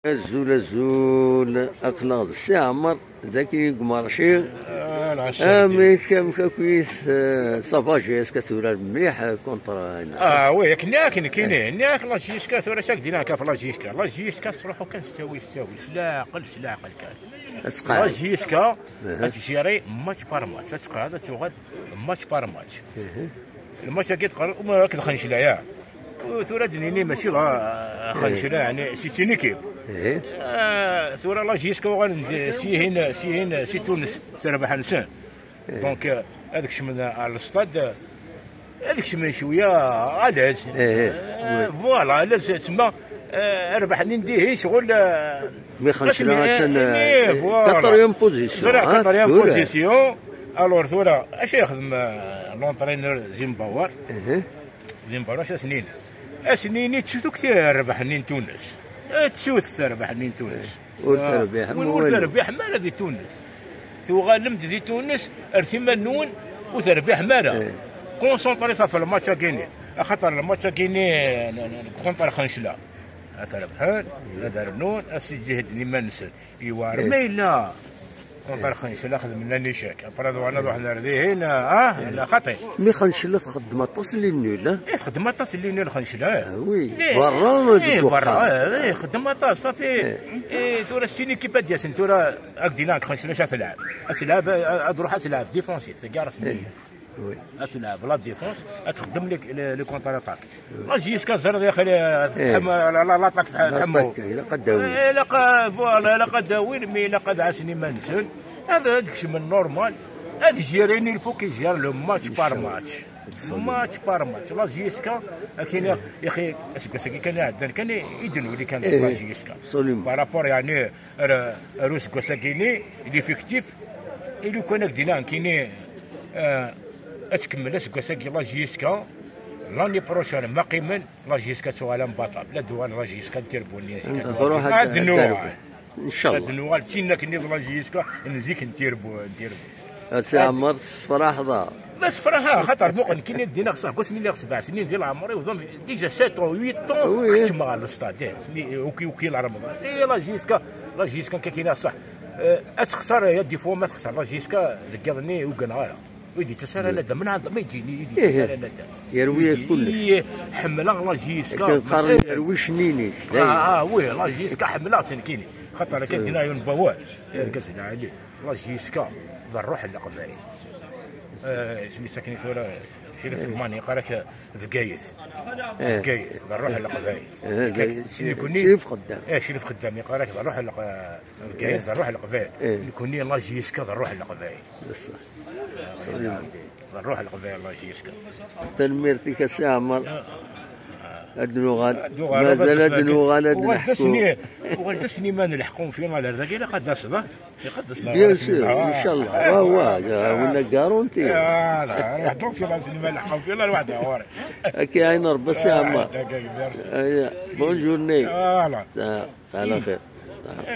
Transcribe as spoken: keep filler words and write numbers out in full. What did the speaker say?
Azul, azul, aql-aɣ d Si Ɛmer, dagi deg umarci. Ah, lɛac. Amek, amek akk-it, eh, ça va, J S K turar mliḥ, eh, contre, eh, Ah, oui, akken, akken, kini, yak la J S K tura sak dina kaf la J S K. La J S K tettruḥu kan s ttawil, s ttawil, s leɛqel, s leɛqel kan. Ad tqeɛɛed. La J S K Aha. Ad tjiri match par match, ad tqeɛɛed, ad tuɣal match par match. Aha. Lmatch-agi tqerreb, uma ad xencleɣ, ya. U tura ad d-nini mačči d, ah, xencleɣ, yeɛni, c'est une équipe. Ih. Ah, tura la J S K uɣalen d, si hin, si hin, si Tunes, terbeḥ-nsen. Ih. Donc, ah, ad kecmen ar lestad, ah, ad kecmen cwiya, à l'aise. Ih, ih. Ah, voilà, à l'aise, tsemma, ah, rbeḥ-nni n dihin, ccɣel, ah, Mi xencleɣ, attan, eh, voilà. Quatrième position, ẓriɣ, ah, quatrième tura. Position. Alors, tura, acu yexdem, eh, l'entraîneur Zimbawar? Ih. Zimbawar, acu as-nini? As-nini, ttut akk tirbeḥ-nni n Tunes. Eh, ttut tirbeḥ-nni n Tunes. Ur terbiḥem win ur terbiḥem ara di Tunes. Tuɣalem-d di Tunes, ar timan-nwen, ur terbiḥem ara. Eh. Concentrez-vous ɣef lmatch-agi-nni. Axaṭer lmatch-agi-nni, n, n, n, contre Xencla. Ad rebḥen, ad rnun, ad sǧehden iman-nsen. Iwa, eh, ma yella contre Xencla xedmen-aɣ nicak. Après, ad wana ad ruḥen ar dihin, ah, la xaṭi. Mi Xencla txeddem aṭas n les nuls, ah? Eh, txeddem aṭas n les nuls Xencla, eh. Ah, oui. Eh, berra, eh, deg berra, uxxam. Eh, eh, txeddem aṭas, safi. Eh. Eh, tura sin équipe ad d-yasen, tura, ak d-iniɣ Xencla acu ad telɛeb. Ad telɛeb, eh, ad ruḥ ad telɛeb défensif, tagi ara s-nini. Eh. Oui. Ad telɛeb la défense, ad txeddem les, les, les contre-attaques. La J S K ẓriɣ ya xali, eh, tḥem-, la, la, l'attaque tḥ-, tḥemmu. L'attaque, ilaq ad d-awin. Eh, ilaq, voilà, ilaq ad d-awin, mais ilaq ad ɛassen iman-nsen. Ad, ad kecmen normal. Ad gérer, il faut qu'ils gèrent le match par match. Inchallah. Absolument. Match par match. La J S K, akken, ya xi, aseggas-agi kan iɛeddan kan i, i d-nweli kan, eh, la J S K. Absolument. Par rapport, yeɛni, ar, ar useggas-agi-ni, l'effectif, i lukan ad k-d-iniɣ nekkini, eh, ad tkemmel aseggas-agi la J S K, l'année prochaine, ma qqimen, la J S K ad tuɣal am baṭel. La d-tuɣal la J S K n Tirbuni. Anda tṛuḥ ad, ad nuɣal. Inchallah. Ad nuɣal d tin akken d la J S K n zik n Tirbu-, n Tirbuni. A Si Ɛmer, tessefraḥeḍ-aɣ. Ma sefraḥeɣ, xaṭer muqel nekkini d-iniɣ ṣṣeḥ, deg wasmi lliɣ sebɛa snin di leɛmer-iw, donc, déjà sept ans, huit ans, oui, keččmeɣ ɣer lestad, eh, mi, uki, uki la Ramadan. Eh, la J S K, la J S K, nekkini ṣṣeḥ. Eh, ad texṣer, ya des fois ma texṣer la J S K deg yiḍ-nni ur gneɣ ara. Ur d-yettas ara nadam, neɣ ma yeǧǧini, ur d-yettas ara nadam. Yerwi kullec. Ih, ḥemmleɣ la J S K. Akken qqaren, yerwi ccnini. Ah, ah, oui, la J S K ḥemmleɣ-tt nekkini. Xaṭer akka d-yenna yiwen n wawal, argaz lɛali. La J S K d ṛṛuḥ n Leqbayel. Eh, isem-is akken i tura, Crif Lmani, yeqqar-ak Bgayet. Eh. Bgayet, d ṛṛuḥ n Leqbayel. Eh, Crif Xeddam. Eh, Crif Xeddam, yeqqar-ak d ṛṛuḥ n Leq-, Bgayet, d ṛṛuḥ n Leqbayel. Eh. Nekkni, la J S K d ṛṛuḥ n Leqbayel. D ṣṣeḥ. D ṛṛuḥ n Leqbayel, la J S K. Tanemmirt-ik a Si Ɛmer. Ad nuɣal. Mazal ad nuɣal, ad neḥku. Uɣal d ass-nni, uɣal d ass-nni ma nleḥqu final ar dagi, ilaq ad d-taseḍ, ah. Bien sûr, inchallah. Ah, wa, wa, wina garanti. Ah, la, donc, il a, il a, il a, il a, il a. Ok, ayen Rebbi, a Si Ɛmer. Ah, d'accord, merci. Aya, bonne journée. Voilà. Ça, ça va faire. Ça va.